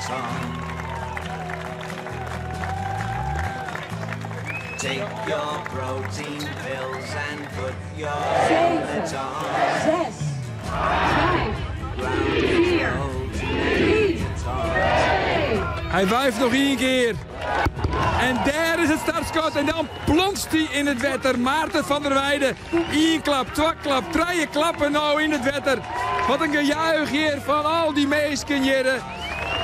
Tom. Take your protein pills and put your helmet on. 6, 5, 4, 3, 2. Hy wuift noch ien kear. En dêr is it startskot en dan plonst hy yn it wetter. Maarten van der Weijden. Ien klap, twa klap, trije klappen no yn it wetter. Wat in gejuich hjir fan al dy minsken hjir.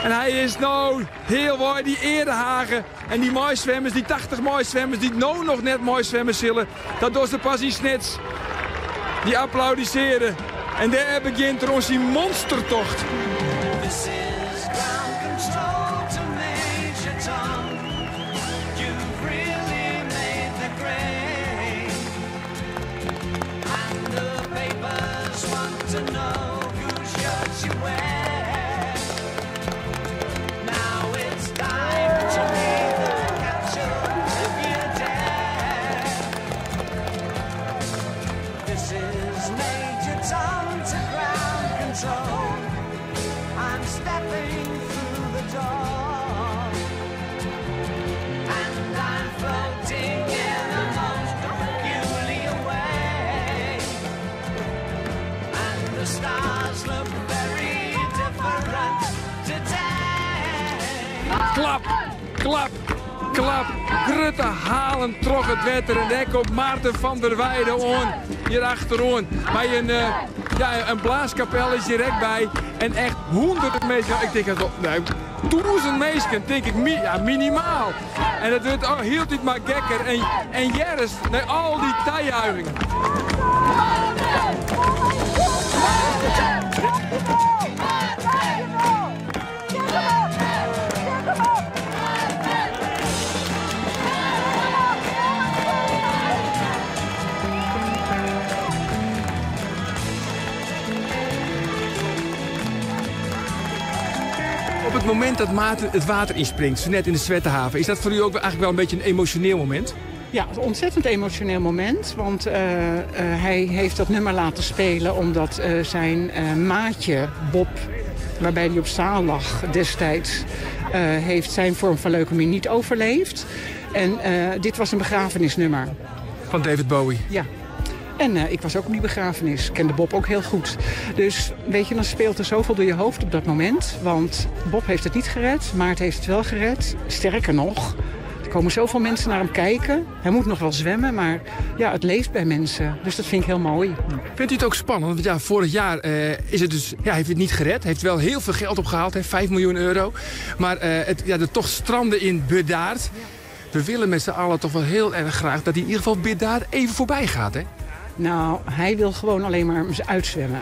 En hy is no healwei dy earehage. En dy meiswimmers, dy 80 meiswimmers dy't no noch net meiswimme sille, dat dogge se pas yn Snits. Dy applaudisearje. En dêr begjint er oan syn monstertocht. This is ground control to Major Tom. You've really made the grade. And the papers want to know whose shirt you wear. Now it's time to leave the capsule if you dare. This is Major Tom to ground control. I'm stepping through the door. And I'm floating in a most peculiar way. And the stars look very different today. Klap, klap, klap. Grutte halen troch it wetter. En dêr komt Maarten van der Weijden oan. Hjir achteroan. Mei in, ja, in blaaskapel is hjir ek by. En echt hûnderten minsken, ik tink echt, nee, tûzen minsken, tink ik, ja, minimaal. En it wurdt al hieltyd mar gekker. En hearst, nei al dy tajuigingen. Op it momint dat Maarten it water ynspringt, sa net yn de Zwettehaven, is dat foar u ek eigentlik wol in bytsje in emosjoneel momint? Ja, een ontzettend emotioneel moment. Want hij heeft dat nummer laten spelen omdat zijn maatje Bob, waarbij hij op zaal lag destijds, heeft zijn vorm van leukemie niet overleefd. En dit was een begrafenisnummer. Van David Bowie? Ja. En ik was ook op die begrafenis. Ik kende Bob ook heel goed. Dus dan speelt er zoveel door je hoofd op dat moment. Want Bob heeft het niet gered, Maarten heeft het wel gered. Sterker nog, er komen zoveel mensen naar hem kijken. Hij moet nog wel zwemmen, maar het leeft bij mensen. Dus dat vind ik heel mooi. Vindt u het ook spannend? Want vorig jaar is het dus, ja, heeft het niet gered. Heeft wel heel veel geld opgehaald, hè, 5 miljoen euro. Maar de tocht strandde in Burdaard. We willen met z'n allen toch wel heel erg graag dat hij in ieder geval Burdaard even voorbij gaat, hè? Hij wil gewoon alleen maar uitzwemmen.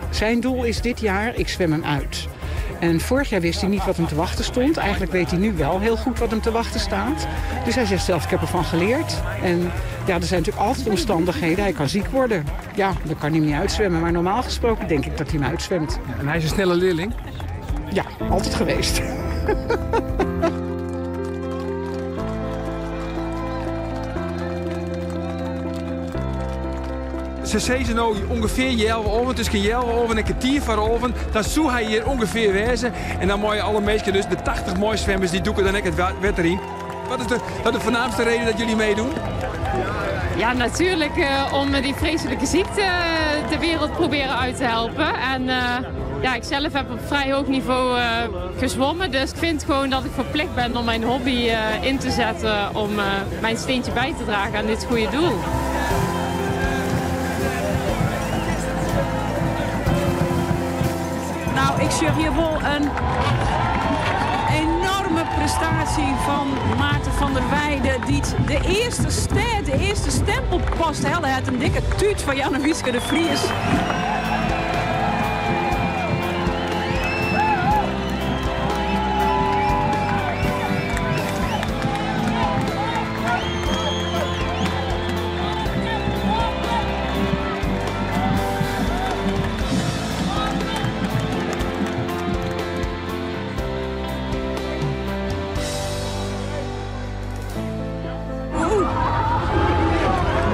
Zijn doel is dit jaar, ik zwem hem uit. En vorig jaar wist hij niet wat hem te wachten stond. Eigenlijk weet hij nu wel heel goed wat hem te wachten staat. Dus hij zegt zelf, ik heb ervan geleerd. En er zijn natuurlijk altijd omstandigheden. Hij kan ziek worden. Ja, dan kan hij hem niet uitzwemmen. Maar normaal gesproken denk ik dat hij hem uitzwemt. En hij is een snelle leerling? Ja, altijd geweest. Ze zeggen nou ongeveer jelwe oven, tussen jelwe oven en kwartier van oven. Dan zou hij hier ongeveer wezen. En dan mooie alle meesten, dus de 80 mooie zwemmers, die doeken dan ook het water in. Wat is de voornaamste reden dat jullie meedoen? Ja, natuurlijk om die vreselijke ziekte de wereld proberen uit te helpen. En ik zelf heb op vrij hoog niveau gezwommen. Dus ik vind gewoon dat ik verplicht ben om mijn hobby in te zetten om mijn steentje bij te dragen aan dit goede doel. Ik zie hier wel een enorme prestatie van Maarten van der Weijden. Die de eerste ster, de eerste stempel past. Hij had een dikke tuut van Janne-Wietske de Vries.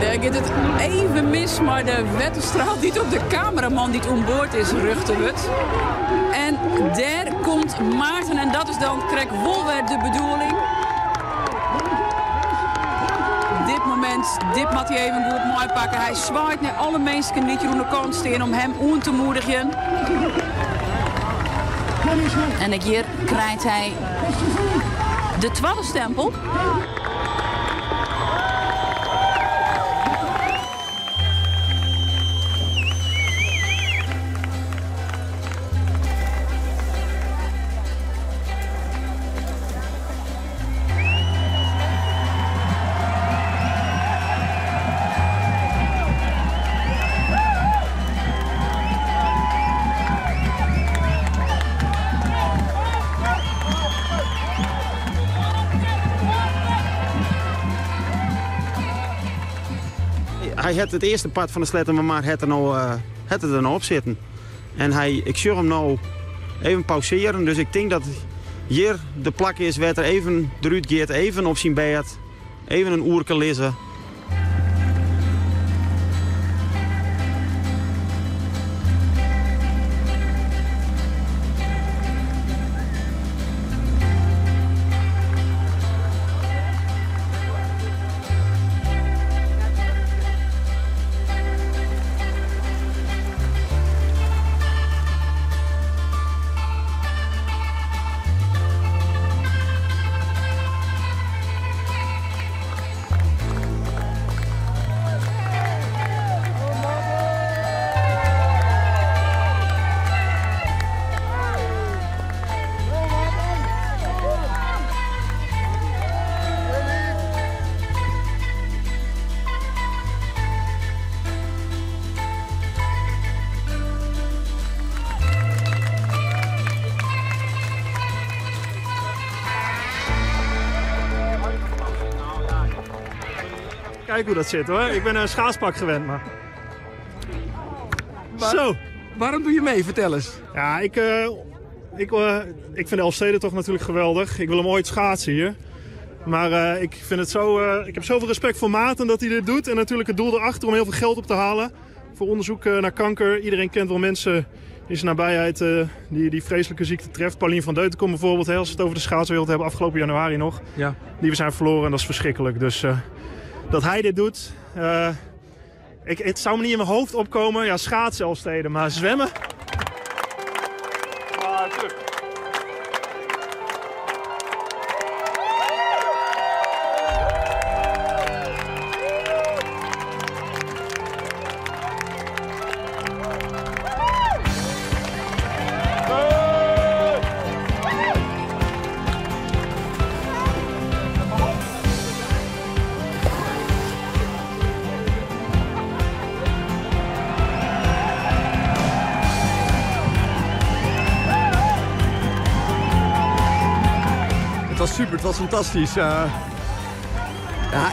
Daar gaat het even mis, maar de wetterstraal die op de cameraman die het onboord is, ruchte het. En daar komt Maarten en dat is dan krekt wol wer de bedoeling. Dit momint, dit moat hy even goed meipakke. Hy swaait nei alle minsken dy't hjir oan de kant stean om him oan te moedigjen. En ek hjir krijt hy de twadde stempel. Hy hat it earste part fan de Sleattemermar hat er no, hat er der no op sitten. En hy, ik sjoch him no even pausearjen, dus ik tink dat hjir de plak is wêr't er even derút giet, even op syn bêd, even in oerke lizze. Kijk hoe dat zit hoor. Ik ben een schaatspak gewend, maar... Zo. Waarom doe je mee? Vertel eens. Ja, ik vind de Elfstedentocht natuurlijk geweldig. Ik wil hem ooit schaatsen hier. Maar ik vind het zo, ik heb zoveel respect voor Maarten dat hij dit doet. En natuurlijk het doel erachter om heel veel geld op te halen. Voor onderzoek naar kanker. Iedereen kent wel mensen in zijn nabijheid die vreselijke ziekte treft. Paulien van Deutekom bijvoorbeeld, hè, als we het over de schaatswereld hebben, afgelopen januari nog. Die we zijn verloren en dat is verschrikkelijk. Dus dat hij dit doet, het zou me niet in mijn hoofd opkomen. Ja, schaatsen Elfsteden, maar zwemmen? Het was super, het was fantastisch.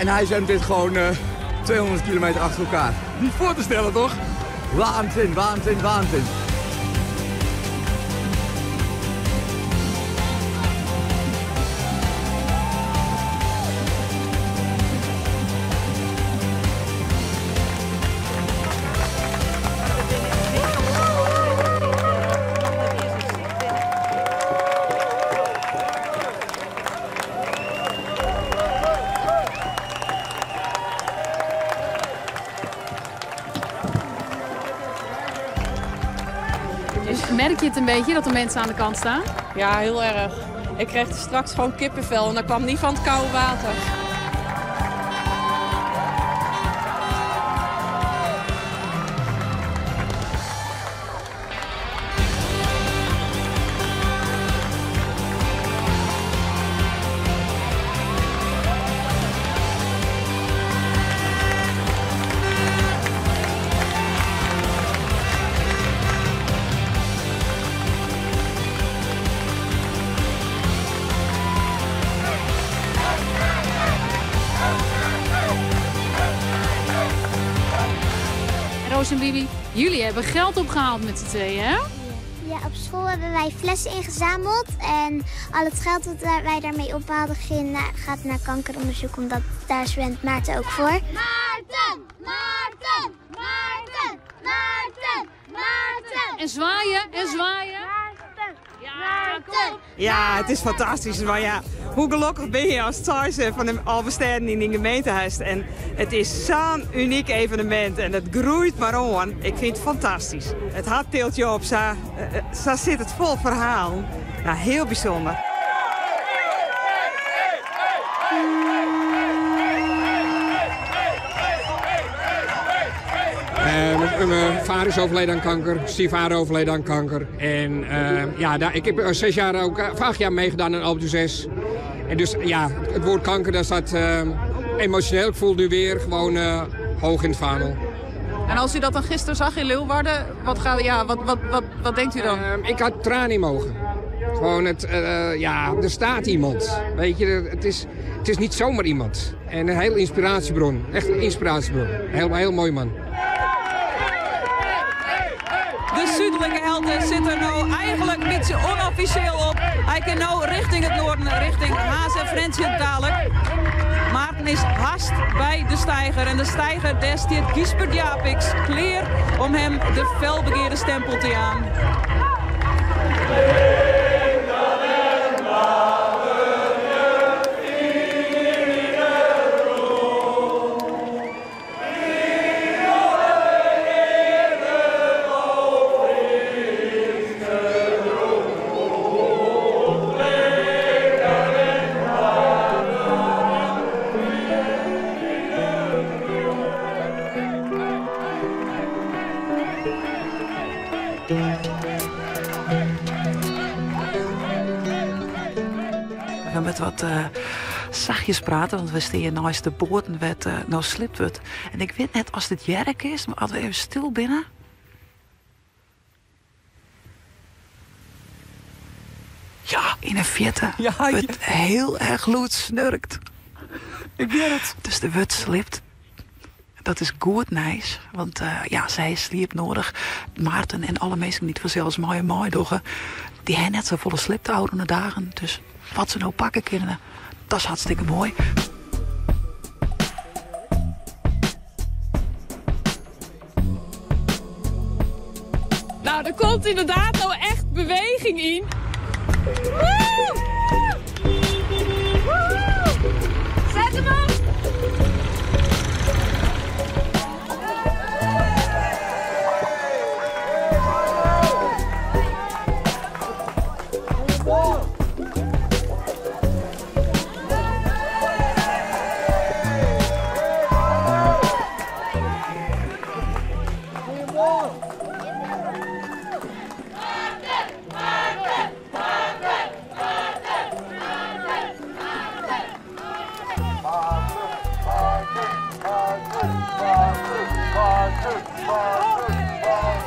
En hij zwemt dit gewoon 200 kilometer achter elkaar. Niet voor te stellen, toch? Waanzin, waanzin, waanzin. Merk je het een beetje dat de mensen aan de kant staan? Ja, heel erg. Ik kreeg straks gewoon kippenvel en dat kwam niet van het koude water. Roos en Bibi, jullie hebben geld opgehaald met z'n tweeën, hè? Ja, op school hebben wij flessen ingezameld. En al het geld dat wij daarmee ophaalden gaat naar kankeronderzoek. Omdat daar zwemt Maarten ook voor. Maarten! Maarten! Maarten! Maarten! Maarten! En zwaaien, en zwaaien. Maarten! Ja, Maarten! Ja, it is fantastysk. Mar ja, hoe gelokkich binne je ast seis fan de 11 stêden yn dyn gemeente hast. En it is sa'n unyk evenemint en it groeit mar oan. Ik fyn it fantastysk. It hart tilt je op, sa, sa sit it fol ferhalen. Nou, hiel bysûnder. Mijn vader is overleden aan kanker, stiefvader overleden aan kanker. En ja, daar, ik heb 6 jaar ook, 8 jaar meegedaan aan Alpe d'HuZes. En dus ja, het woord kanker, daar staat emotioneel. Ik voel het nu weer gewoon hoog in het vaandel. En als u dat dan gisteren zag in Leeuwarden, wat, gaat, ja, wat, wat, wat, wat denkt u dan? Ik had tranen in mijn ogen. Gewoon het, ja, er staat iemand. Weet je, het is niet zomaar iemand. En een hele inspiratiebron. Echt een inspiratiebron. Heel, heel mooi man. De Súdlike Helte sit der no eigentlik in bytsje ûnoffisjeel op. Hy kin no rjochting it noarden, rjochting Harns en Frjentsjer dalik. Maarten is hast by de steiger. En de steiger, dêr stiet Gysbert Japicx klear om him de felbegearde stempel te jaan. We gean met wat sachtjes prate, want we steane neist de boaten wêr't no slipt wurdt. En ik wit net oft it Jerk is, mar as we even stil binne. Ja, yn 'e fierte wurdt hiel erch lûd snurkt. Ik hear it. Dus der wurdt slipt. Dat is goed nijs, want ja, sy sliep nedich. Maarten en alle minsken dy't fansels mei meidogge, dy ha net safolle slipt de ôfrûne dagen. Dus wat se no pakke kinne, dat is hartstikke moai. Nou, der komt ynderdaad no echt beweging yn. Woe! Woehoe! Set him op!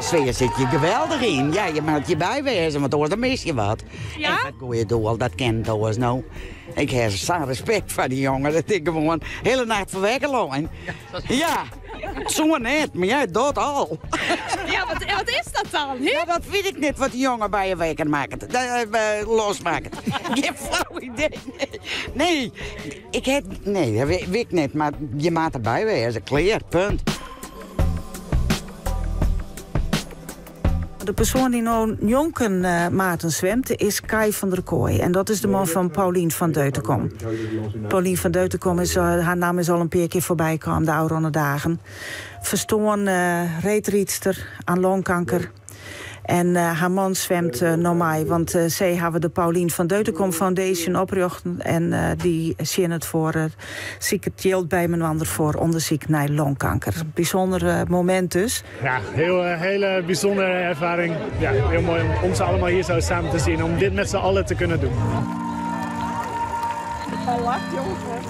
Sfear sit hjir geweldich yn. Ja, je moatte hjirby wêze, want oars dan mis je wat. Ja? En it goede doel, dat kin oars no. Ik ha sa'n respekt foar dy jongen dat ik gewoan hiele nacht foar wekker lein. Ja, sa net, mar ja, dat al. Ja, wat is dat dan? Ja, dat wit ik net wat dy jongen by je wekker makket. Losmakket. Gjin flau idee. Nee, ik ha, nee, dat wit ik net, mar je moatte derby wêze. Klear, punt. De persoan dy't no njonken Maarten swimt is Kai van der Kooi. En dat is de man fan Paulien van Deutekom. Paulien van Deutekom is, har namme is al in pear kear foarby kaam de ôfrûne dagen. Ferstoarn reedrydster oan longkanker. En har man swimt no mei, want sy hawwe de Paulien van Deutekom Foundation oprjochte. En dy tsjinnet foar siket jild byinoar foar ûndersyk nei longkanker. Bysûnder momint dus. Ja, hele bijzondere ervaring. Ja, heel mooi om ze allemaal hier zo samen te zien. Om dit met z'n allen te kunnen doen. Hij lacht, jongens.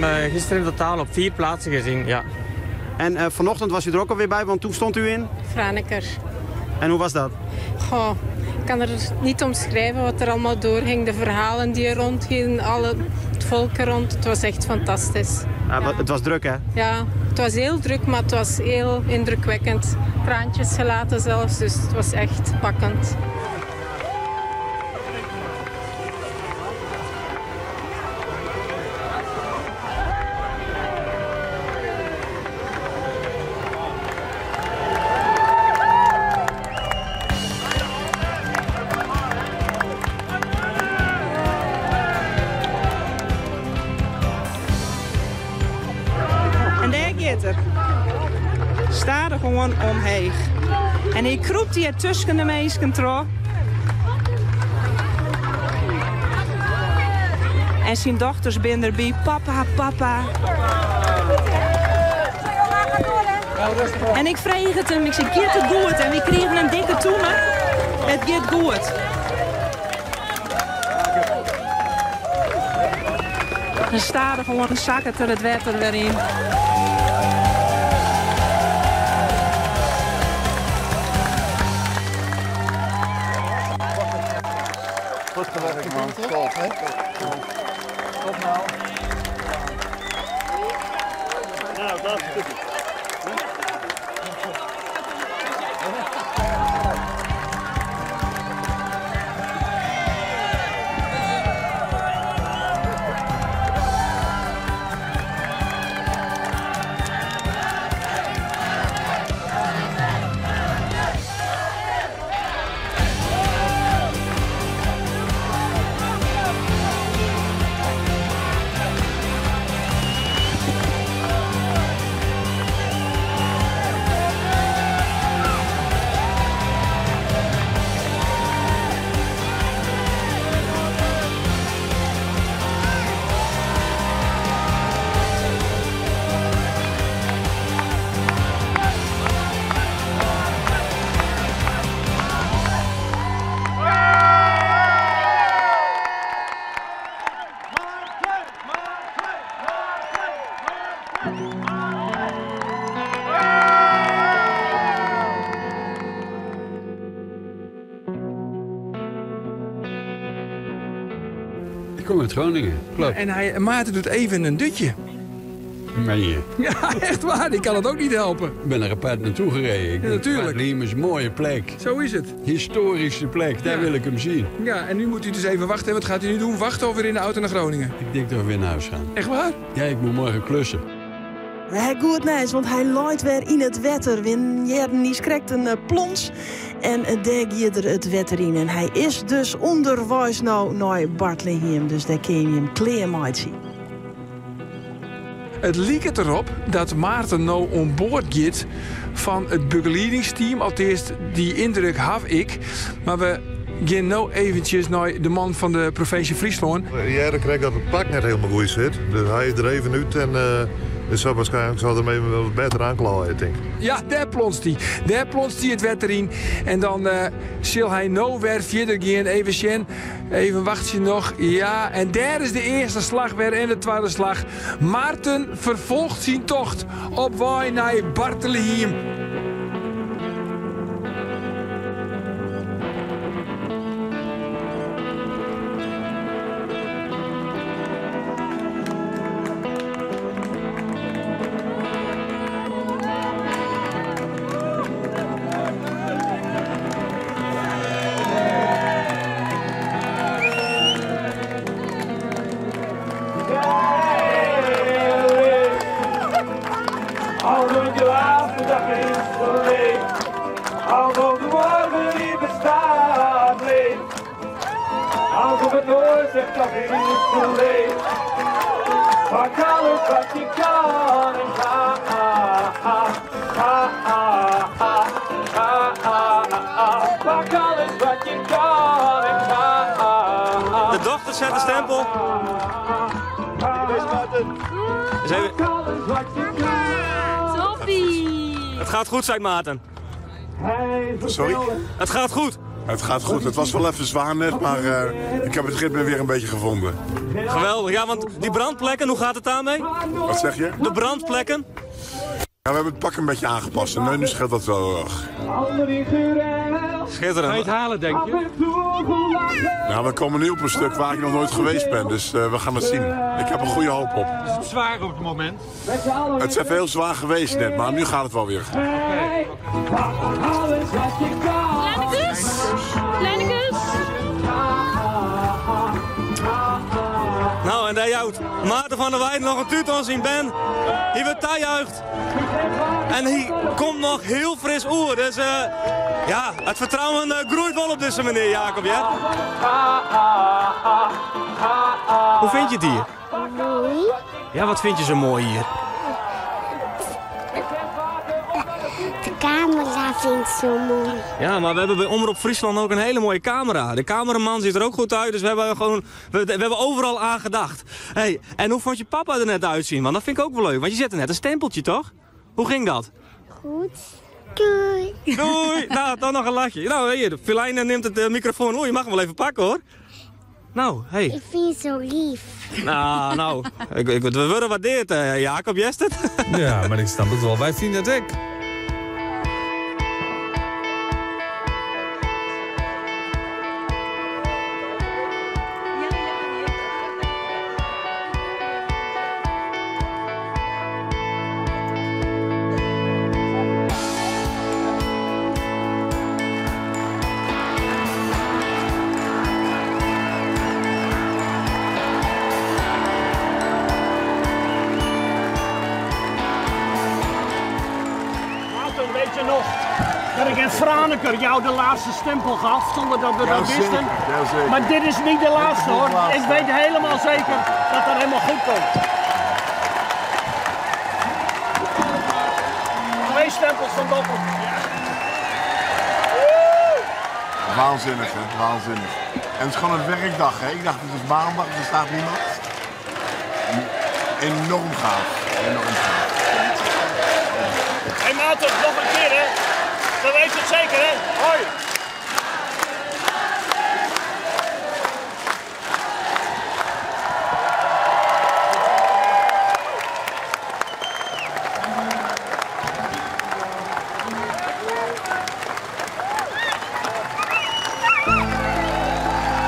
hem gisteren in totaal op vier plaatsen gezien, ja. En vanochtend was u er ook alweer bij, want toen stond u in? Franeker. En hoe was dat? Goh, ik kan er niet omschrijven wat er allemaal doorging. De verhalen die er rondgingen, alle, het volk er rond. Het was echt fantastisch. Ja, het was druk, hè? Ja, het was heel druk, maar het was heel indrukwekkend. Traantjes gelaten zelfs, dus het was echt pakkend. En dêr giet er. Stadichoan omheech. En hy krûpt hjir tusken de minsken troch. En syn dochters binne derby. Papa, papa. En ik frege it him, ik sei, giet it goed? En wy krigen in dikke tûme. It giet goed. En stadichoan sakket er it wetter wer yn. Goed gewerkt, man. Top, hè? Top nou. Nou, het laatste stukje. Ik kom uit Groningen, klopt. En hij, Maarten doet even een dutje. Meen je? Ja, echt waar. Ik kan het ook niet helpen. Ik ben er apart naartoe gereden. Ik Ja, natuurlijk. Bartlehiem is een mooie plek. Zo is het. Historische plek, daar Ja. wil ik hem zien. Ja, en nu moet u dus even wachten. En wat gaat u nu doen? Wachten of weer in de auto naar Groningen? Ik denk dat we weer naar huis gaan. Echt waar? Ja, ik moet morgen klussen. Hij goed nijs, want hij looit weer in het wetter. Win Jerden krijgt een plons. En daar gaat er het wetter in. En hij is dus onderwijs nou naar Bartlehiem. Dus daar kun je hem kleermaatje. Het liep het erop dat Maarten nou on boord gaat van het begeleidingsteam. Althans, die indruk had ik. Maar we gaan nou eventjes naar de man van de provincie Friesland. Ja, dan krijg ik dat het pak net helemaal goed zit. Dus hij is er even uit en dus zal waarschijnlijk zal er hem even wat beter aanklaaien, denk ik. Ja, daar plonst hij. Daar plonst hij het wetter in. En dan zal hij nou weer verder gaan. Even zien. Even wacht je nog. Ja, en daar is de eerste slag weer en de tweede slag. Maarten vervolgt zijn tocht op waai naar Bartlehiem. Alsof de laatste dag is geleefd. Alsof de morgen niet bestaat, leeft. Alsof het nooit echt af is geleefd. Pak alles wat je kan en ga. Ga, ga, ga, ga. Pak alles wat je kan en ga. De dochter zet de stempel. Eens even- Toppie! Het gaat goed, zei Maarten. Sorry? Het gaat goed. Het gaat goed. Het was wel even zwaar net, maar ik heb het ritme weer een beetje gevonden. Geweldig, ja, want die brandplekken, hoe gaat het daarmee? Wat zeg je? De brandplekken? Ja, we hebben het pak een beetje aangepast en nu scheelt dat wel erg. Schitterend. Ga je het halen, denk je? Nou, we komen nu op een stuk waar ik nog nooit geweest ben, dus we gaan het zien. Ik heb een goede hoop op. Is het zwaar op het moment? Het is even heel zwaar geweest net, maar nu gaat het wel weer. Oké. Kleine kus! Kleine kus! Nou, en daar jouwt Maarten van der Weijden nog een tuut aan zijn ben. Hij wordt juicht. En hij komt nog heel fris oer. Dus ja, het vertrouwen groeit wel op deze manier, Jacob. Ja? Hoe vind je het hier? Mooi. Ja, wat vind je zo mooi hier? De camera vind ik zo mooi. Ja, maar we hebben bij Omrop Friesland ook een hele mooie camera. De cameraman ziet er ook goed uit, dus we hebben gewoon, we hebben overal aan gedacht. Hey, en hoe vond je papa er net uitzien? Want dat vind ik ook wel leuk, want je zette net een stempeltje, toch? Hoe ging dat? Goed. Doei. Doei. Nou, dan nog een lachje. Nou, hier, Filijne neemt het microfoon. Oh, je mag hem wel even pakken, hoor. Nou, hey. Ik vind je zo lief. Nou, we worden waardeerd, Jacob, Jestert. Ja, maar ik snap het wel. Wij vinden het ik. Jou de laatste stempel gaf, zonder dat we dat wisten. Ja, maar dit is niet de laatste, hoor. De laatste. Ik weet helemaal zeker dat dat helemaal goed komt. 2 stempels van Dokkum. Ja. Waanzinnig, hè? Waanzinnig. En het is gewoon een werkdag, hè? Ik dacht, het is maandag, er staat niemand. Enorm gaaf. Enorm gaaf. Hé, hey, Maarten, nog een keer, hè? Dat weet je het zeker, hè? Hoi!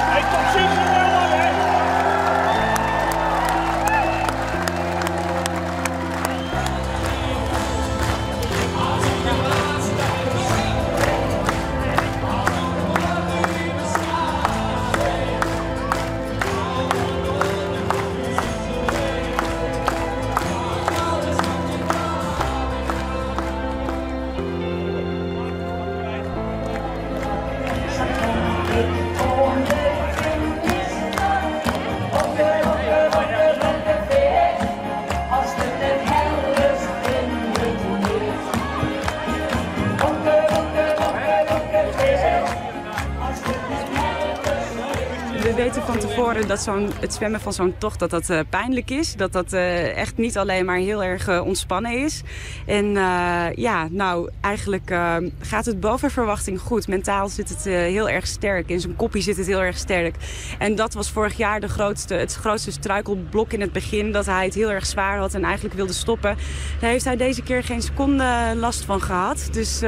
Hey, tot ziens, man, hè? We weten van tevoren dat het zwemmen van zo'n tocht dat dat pijnlijk is. Dat dat echt niet alleen maar heel erg ontspannen is. En eigenlijk gaat het boven verwachting goed. Mentaal zit het heel erg sterk. In zijn koppie zit het heel erg sterk. En dat was vorig jaar het grootste struikelblok in het begin. Dat hij het heel erg zwaar had en eigenlijk wilde stoppen. Daar heeft hij deze keer geen seconde last van gehad. Dus,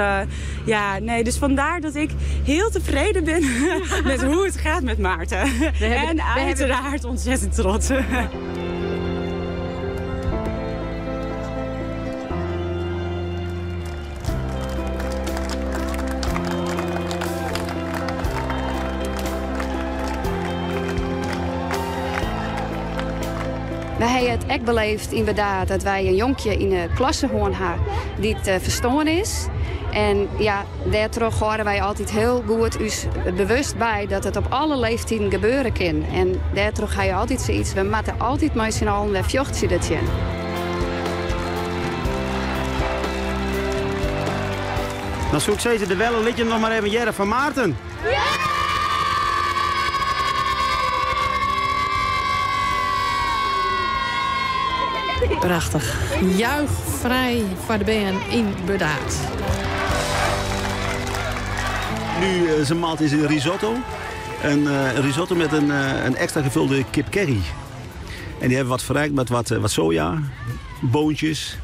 dus vandaar dat ik heel tevreden ben met hoe het gaat met Maarten. En uiteraard ontzettend trots. Wij hebben het echt beleefd inderdaad dat wij een jonkje in de klasse hoorn hebben die het verstoorn is. En ja, daardoor horen wij altijd heel goed ons bewust bij dat het op alle leeftijden gebeuren kan. En daardoor ga je altijd zoiets, we moeten altijd met z'n allen, we vjochten dat je. Dan zoek ze de welle liedje nog maar even Jerre van Maarten. Ja! Prachtig. Juich vrij voor de BN in Burdaard. nu zijn maaltijd is een risotto. Een risotto met een extra gevulde kip curry. En die hebben we wat verrijkt met wat soja, boontjes.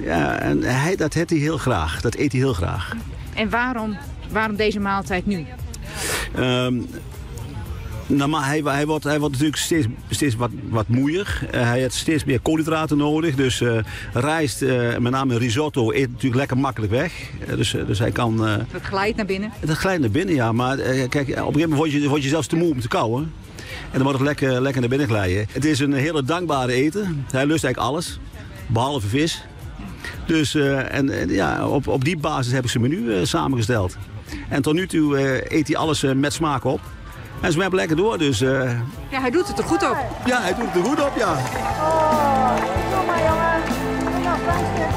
Ja, en dat eet hij heel graag. Dat eet hij heel graag. En waarom deze maaltijd nu? Nou, maar hij wordt natuurlijk steeds wat moeier. Hij heeft steeds meer koolhydraten nodig. Dus rijst, met name risotto, eet natuurlijk lekker makkelijk weg. Dus hij kan Dat glijdt naar binnen? Dat glijdt naar binnen, ja. Maar op een gegeven moment word je zelfs te moe om te kauwen. En dan wordt het lekker naar binnen glijden. Het is een hele dankbare eten. Hij lust eigenlijk alles, behalve vis. Dus op die basis heb ik zijn menu samengesteld. En tot nu toe eet hij alles met smaak op. En ze lekker door, dus Ja, hij doet het er goed op. Ja, hij doet het er goed op, ja. Oh, kom maar, jongen. Nog een klein stukje.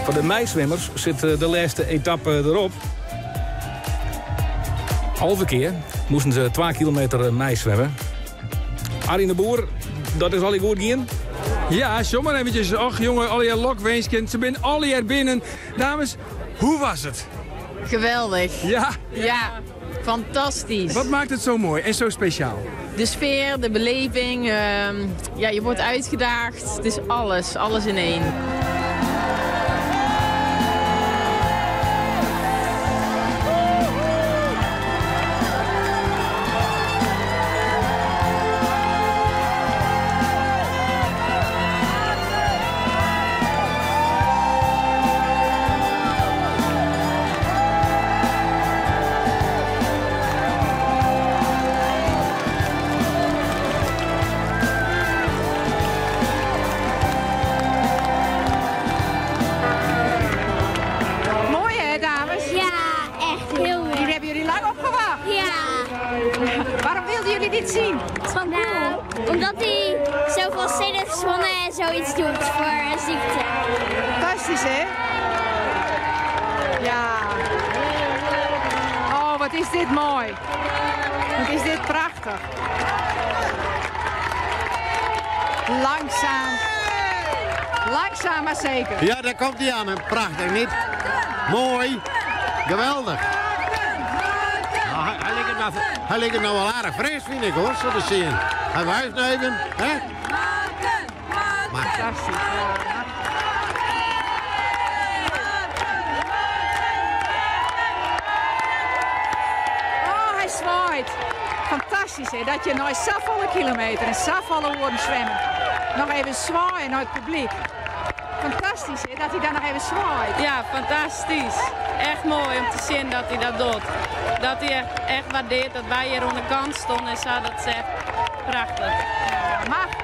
Voor de meizwemmers zit de laatste etappe erop. Halve keer moesten ze 2 kilometer meizwemmen. Arjen de Boer, dat is al goed gaan. Ja, zomaar maar eventjes. Och jongen, al je lokwensken. Ze zijn al hier binnen. Dames, hoe was het? Geweldig. Ja? Ja, fantastisch. Wat maakt het zo mooi en zo speciaal? De sfeer, de beleving. Je wordt uitgedaagd. Het is alles, alles in één. Omdat hij zoveel zin heeft gewonnen en zoiets doet voor een ziekte. Fantastisch, hè? Ja. Oh, wat is dit mooi. Wat is dit prachtig. Langzaam. Langzaam, maar zeker. Ja, daar komt hij aan. Hè. Prachtig, niet? Mooi. Geweldig. Nou, hij ligt er nou wel aardig fris, vind ik, hoor, zo te zien. Hij wijst nou even, hè? Fantastisch. Oh, hij zwaait. Fantastisch, hè? Dat je nou zoveel kilometer en zoveel uren zwemmen. Nog even zwaaien naar het publiek. Fantastisch, hè? Dat hij daar nog even zwaait. Ja, fantastisch. Echt mooi om te zien dat hij dat doet. Dat hij echt waardeert dat wij hier aan de kant stonden en zo, dat is echt prachtig. Ja, machtig.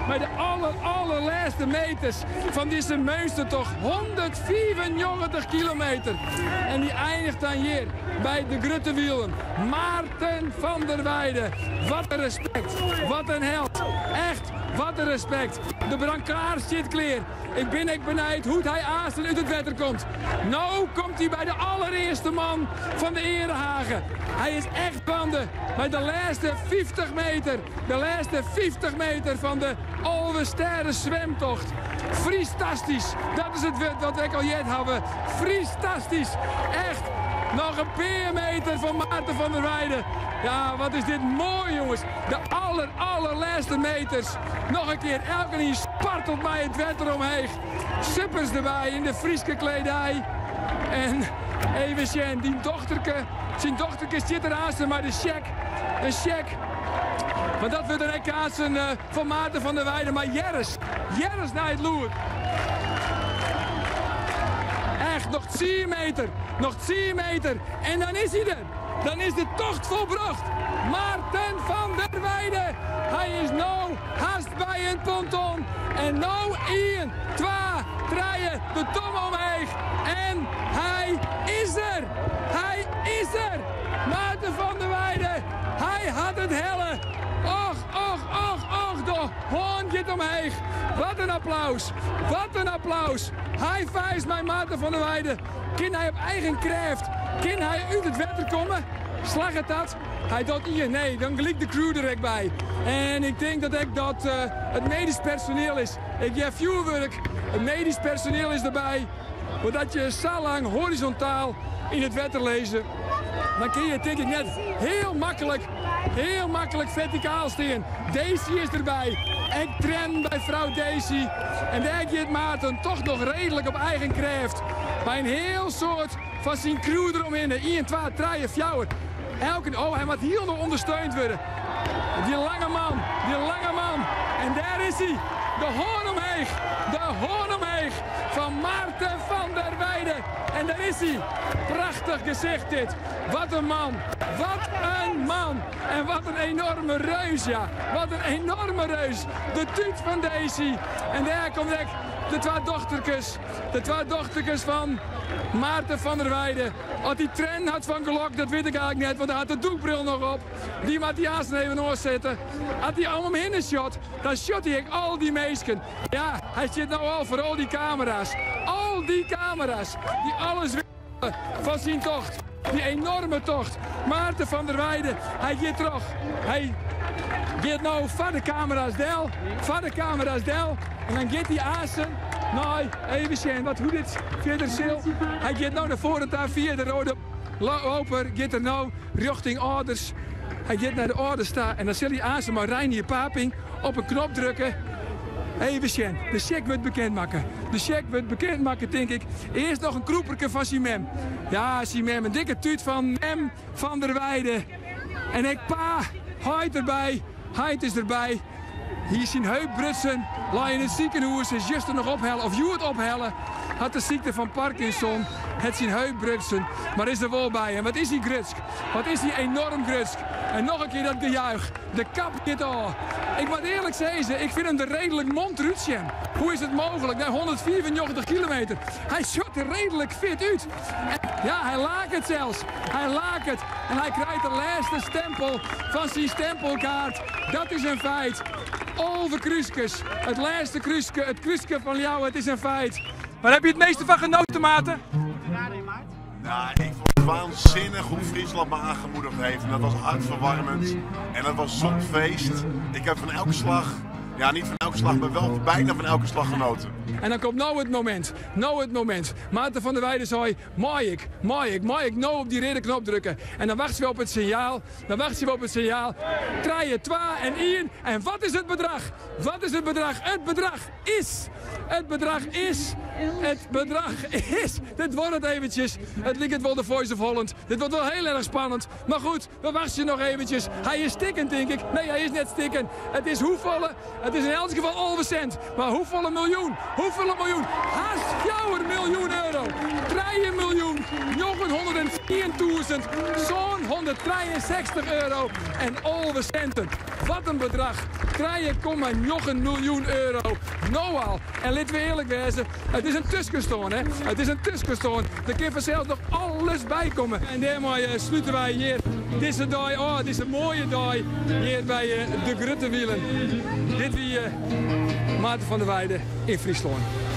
Bij de allerlaatste meters van deze meestertocht. 194 kilometer. En die eindigt dan hier bij de Gruttewielen. Maarten van der Weijden. Wat een respect. Wat een held. Echt, wat een respect. De brancard zit klaar. Ik ben echt benijd hoe hij aanstaan uit het wetter komt. Nou komt hij bij de allereerste man van de Erehagen. Hij is echt banden bij de laatste 50 meter. De laatste 50 meter van de Alwesterre zwemtocht. Friestastisch. Dat is het woord dat ik al jet hebben. Friestastisch. Echt. Nog een paar meter van Maarten van der Weijden. Ja, wat is dit mooi, jongens. De allerlaatste meters. Nog een keer. Elke spartelt mij het wetter omheen. Suppers erbij in de Frieske kledij. En Even sjen, dyn dochterke, syn dochterke stiet der aansten mei de sjek. In sjek. Want dat wurdt dan ek aansten fan Maarten van der Weijden. Mar hear ris, hear ris nei it lûd. Echt, noch tsien meter, noch tsien meter en dan is hy der. Dan is de tocht folbrocht. Maarten van der Weijden, hy is no hast by it ponton. En no ien, twa, trije, de tomme omheech. En hy is der! Hy is der! Maarten van der Weijden, hy hat it helle. Och, och, och, och, de hân giet omheech. Wat in applaus, wat in applaus. High fives mei Maarten van der Weijden. Kin hy op eigen krêft, kin hy út it wetter komme? Slagget dat? Hy docht ien, nee, dan gelyk de crew der ek by. En ik tink dat ek dat it medysk personiel is. Ik hear fjoerwurk, it medysk personiel is derby. Want as je sa lang horizontaal yn it wetter lizze, dan kin je tink ik net hiel maklik, hiel maklik fertikaal stean. Daisy is derby. Ek triennen by frou Daisy. En dêr giet Maarten toch noch reedlik op eigen krêft. Mei in hiel soad fan syn crew deromhinne. Ien, twa, trije, fjouwer. Elk, oh, hy moat hielendal ûndersteund wurde. Dy lange man, dy lange man. En dêr is hy. De hân omheech, de hân omheech fan Maarten van der Weijden. En dêr is hy. Prachtich gesicht dit. Wat in man. Wat in man. En wat in enoarme reus, ja. Wat in enoarme reus. De tút fan Daisy. En dêr komt ek de twa dochterkes. De twa dochterkes fan Maarten van der Weijden. Oft hy triennen hat fan gelok, dat wit ik eigenlik net, want hy hat de dûkbril noch op. Dy moat hy aansten even oansette. As hy om him hinne sjocht, dan sjocht hy ek al dy minsken. Ja, hy stiet no al foar al dy kamera's. Al dy kamera's dy't alles witte fan syn tocht. Dy enorme tocht. Maarten van der Weijden, hy giet troch. Hy giet no foar de kamera's del. Foar de kamera's del. En dan giet hy aansten nei, even sjen wat, hoe dit fierder sil. Hy giet no nei foaren ta fia de rode loper. Giet er no rjochting âlders. Hy giet nei de âlders ta en dan sil hy aansten mei Reinier Paping op in knop drukke. Even sjen, de sjek wurdt bekend makke. De sjek wurdt bekend makke, tink ik. Earst noch in krûperke fan syn mem. Ja, syn mem, in dikke tút fan mem Van der Weijden. En ek pa, heit derby, heit is derby. Hie syn heup brutsen, lei yn it sikehûs, is juster noch ophelle, of hjoed ophelle. Hat de sykte fan Parkinson, hat syn heup brutsen, mar is der wol by. En wat is hy grutsk, wat is hy enorm grutsk. En noch in kear dat gejuich, de kap giet ôf. Ik moat earlik sizze, ik fyn him der reedlik monter útsjen. Hoe is it mooglik, nei 195 kilometer? Hy sjocht der reedlik fit út. En ja, hy laket sels. Hy laket en hy krijt de lêste stempel fan syn stempelkaart. Dat is in feit. 11 krúskes. It lêste krúske, it krúske fan Ljouwert is in feit. Waar heb je het meeste van genoten, Maarten? Nou, ik vond het waanzinnig hoe Friesland me aangemoedigd heeft. En dat was hartverwarmend. En dat was zo'n feest. Ik heb van elke slag, ja niet van elke slag, maar wel bijna van elke slag genoten. En dan komt no it momint. No it momint. Maarten van der Weijden sei, mei ik, mei ik, mei ik no op dy reade knop drukke? En dan wachtsje we op it sinjaal. Dan wachtsje we op it sinjaal. Trije, twa en ien. En wat is it bedrach? Wat is it bedrach? It bedrach is! It bedrach is! It bedrach is! Dit duorret eventsjes. It liket wol The Voice of Holland. Dit wurdt wol hiel erch spannend. Mar goed, we wachtsje noch eventsjes. Hy is stikken, tink ik. Nee, hy is net stikken. It is hoefolle? It is yn elts gefal 11 sint. Mar hoefolle miljoen? Hoefolle miljoen? Hast fjouwer miljoen euro! Trije miljoen 910.000 sânhûnderttrijeensechstich euro en 11 sinten. Wat in bedrach! 3,9 miljoen euro. No al. En litte we earlik wêze, it is in tuskenstân, hè? It is in tuskenstân. Der kin fansels noch alles by komme. En dêrmei slute wy hjir dizze dei ôf, dizze moaie dei hjir by de Grutte Wielen. Dit wie Maarten van der Weijden yn Fryslân.